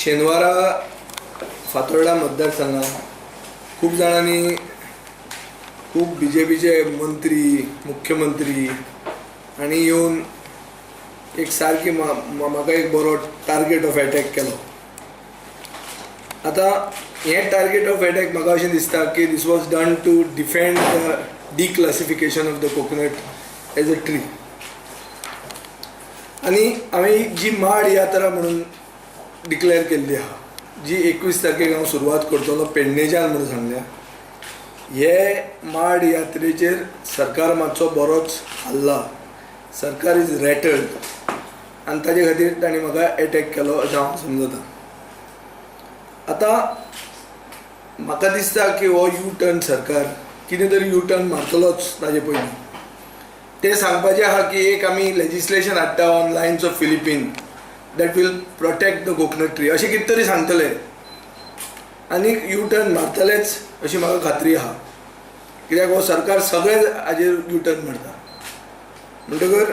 शेनवारा फातोर्डा मतदारसंघात खूब जाणांनी, खूब बीजेपीचे मंत्री, मुख्यमंत्री आनी येवन एक सारकी म्हाका एक बरो टार्गेट ऑफ एटॅक केलो. आतां हें टार्गेट ऑफ एटॅक म्हाका अशें दिसता की this was done to defend the declassification of the coconut as a tree. आनी हांवें जी माड यात्रा म्हणून डिक्लेअर केल्ली आहा, जी 21 तारखेक हांव सुरवात करतलो पेडणेच्यान म्हणून सांगल्या, हे माड यात्रेचेर सरकार मातसो बरोच हाल्ला. सरकार is रॅटल्ड आनी ताजे खातीर तांणी म्हाका एटॅक केलो अशें हांव समजता. आतां म्हाका दिसता की हो यू टर्न, सरकार कितें तरी यू टर्न मारतलोच. ताजे पयलीं तें सांगपाचें आहा की एक आमी लेजिस्लेशन हाडटा on lines of Philippine that will protect the coconut tree, अशें कितें तरी सांगतले आनी यू टर्न मारतलेच अशी म्हाका खात्री आहा, कित्याक हो सरकार सगळेच हाजेर यू टर्न मारता. म्हणटकर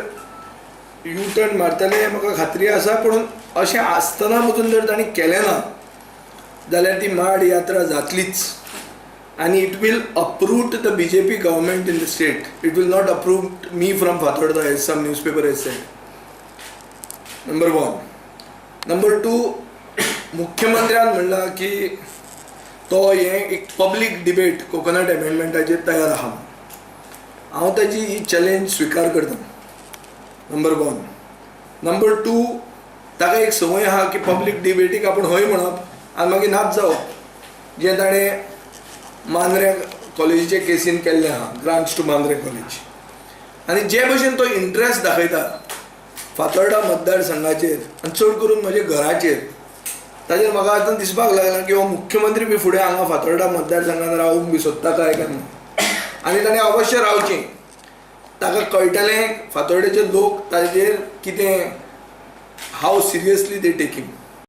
यू टर्न मारतले हें म्हाका खात्री आसा. पूण अशें आसतना पसून जर तांणी केलें ना जाल्यार ती माड यात्रा जातलीच आनी it will uproot the BJP government in the state. It will not uproot me from Fatorda, as some newspaper has said, number one. Number two, मुख्यमंत्र्यान म्हणलां की तो हें एक पब्लीक डिबेट कोकोनट अमेंडमेंटाचेर तयार आहा. हांव ताजी ही चॅलेंज स्विकार करता, नंबर वन. नंबर टू, ताका एक संवय आहा की पब्लीक डिबेटीक आपूण हय म्हणप आनी मागीर नाच जावप, जें ताणें मांद्र्या कॉलेजीचे केसीन केल्लें आहा, ग्रांट्स टू मांद्रे कॉलेज. आनी जे भशेन तो इंट्रस्ट दाखयता फातोर्डा मतदारसंघाचेर आनी चड करून म्हज्या घराचेर, ताजेर म्हाका आतां दिसपाक लागलां की हो मुख्यमंत्री बी फुडें हांगा फातोर्डा मतदारसंघात रावूंक बी सोदता काय काय ना. आनी ताणें अवश्य रावचें. ताका कळटलें फातोर्डेचे लोक ताजेर कितें, how seriously they take him.